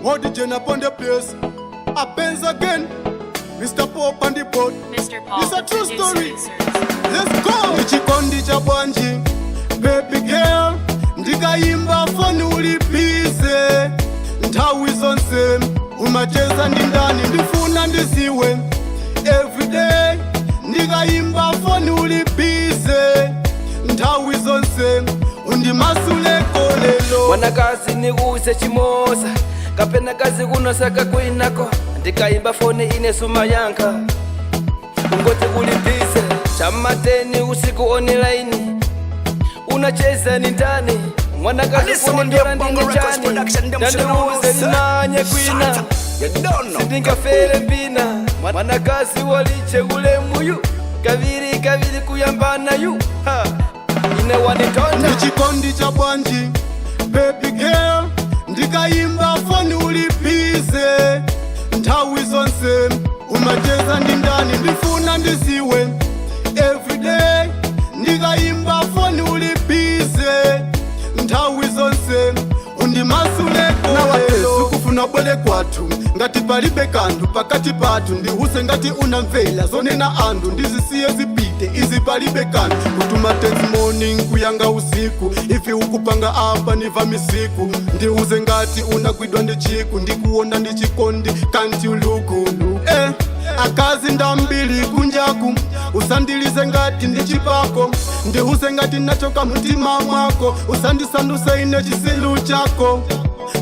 What the Jenna upon the place? Happens again. Mr. Pope on the board. Mr. Paul, It's a the true producer story. inserts. Let's go. Ndichikondi cha bwanji, baby girl, ndikayimba foni uli busy nthawi zonse umacheza ndi ndani? Ndifuna ndiziwe. Everyday ndikayimba foni uli busy nthawi zonse, undimasuleko lelo. Mwanakazi, nikuuse chimosa kapena kazi kunosaka kwinako. Ndikayimba foni ine sumayankha, ungoti kuli busy chamateni usiku online unacheza ni ndani? Mwanakazi, kunindora ndine chani? Ndandiuze ninanye kwina, sindingafere mbina. Mwanakazi, waliche ulemuyu kaviri kaviri kuyambanayu. Ha, ine wanitonda. Ndichikondi cha bwanji, baby girl, ndikayimba foni uli busy nthawi zonse umacheza ndi ndani? Ndifuna ndiziwe. Everyday ndikayimba foni uli busy nthawi zonse, undimasuleko lelo. Kufuna bwele kwathu ngati palibe kanthu pakati pathu. Ndihuse ngati unamvela zonena anthu, ndizisiye zipite izi, palibe kanthu. Kutuma text morning, kuyanga usiku, ifi ukupanga apa niva misiku. Ndiuze ngati unagwidwa ndi chiku, ndikuona ndi chikondi kanti uluku. Akazi ndambili kunjaku, usandilize ngati ndi chipako. Ndiuze ngati nachoka mtima mwako, usandisanduse ine chisilu chako.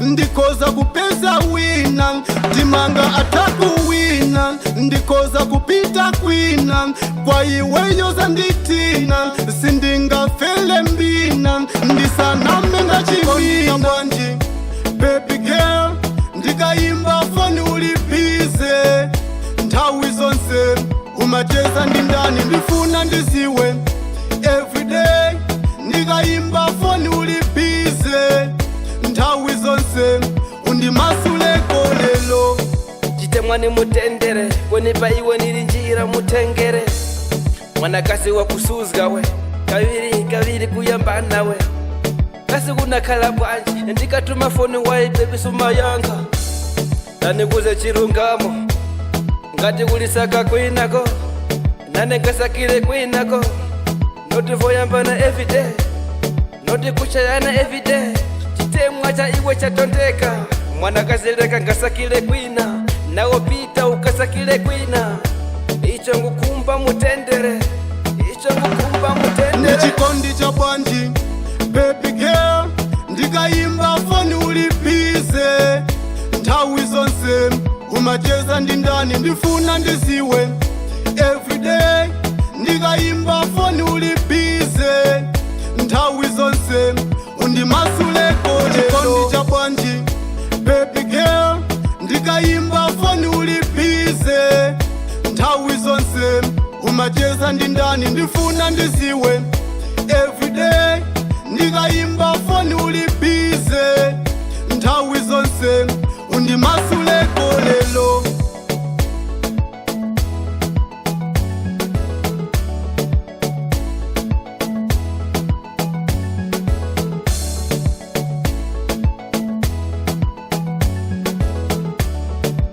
Ndikoza kupeza wina, timanga atakuwina. Ndikoza kupita kwina, kwa iweyo zanditina, sindingafele mbina, ndisaname ngachimina. Bwanji, baby girl, ndikayimba foni uli busy nthawi zonse umacheza ndi ndani? Ndifuna ndiziwe. Everyday ndikayimba foni uli busy nthawi zonse, undimasuleko lelo. Chitemwani mutendere kunipa iwe nili njira mutengere. Mwanakazi wakusuzga we kaviri kaviri kuyamba nawe kasi kunakhala bwanji? Ndikatuma foni wai baby sumayankha. Nanikuze chilungamo, ngati kulisaka kwinako nane ngasakile kwinako. Not voyambana everyday, not kuchayana everyday. Chitemwa cha iwe chatonteka. Mwanakazi, ngasakile kwina, nawo pita ukasakile kwina. Icho ngukumba mutendere, icho ngukumba mutendere. Ndichikondi cha bwanji, baby girl, ndikayimba foni uli busy nthawi zonse umacheza ndi ndani? Ndifuna ndiziwe. Everyday ndikayimba foni uli busy nthawi zonse, undimasuleko lelo. Chikondi cha bwanji, baby girl, ndikayimba foni uli busy nthawi zonse umacheza ndi ndani? Ndifuna ndiziwe. Everyday ndikayimba foni uli busy nthawi zonse, undimasuleko lelo.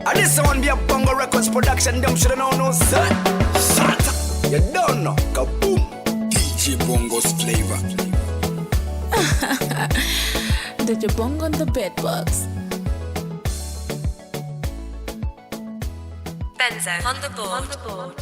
And this one be a Bongo Records production. Them shoulda know no son. Shut up. You don't know. Kaboom. DJ Bongo's flavor. DJ Bongo on the beatbox. Benzo on the board. On the board.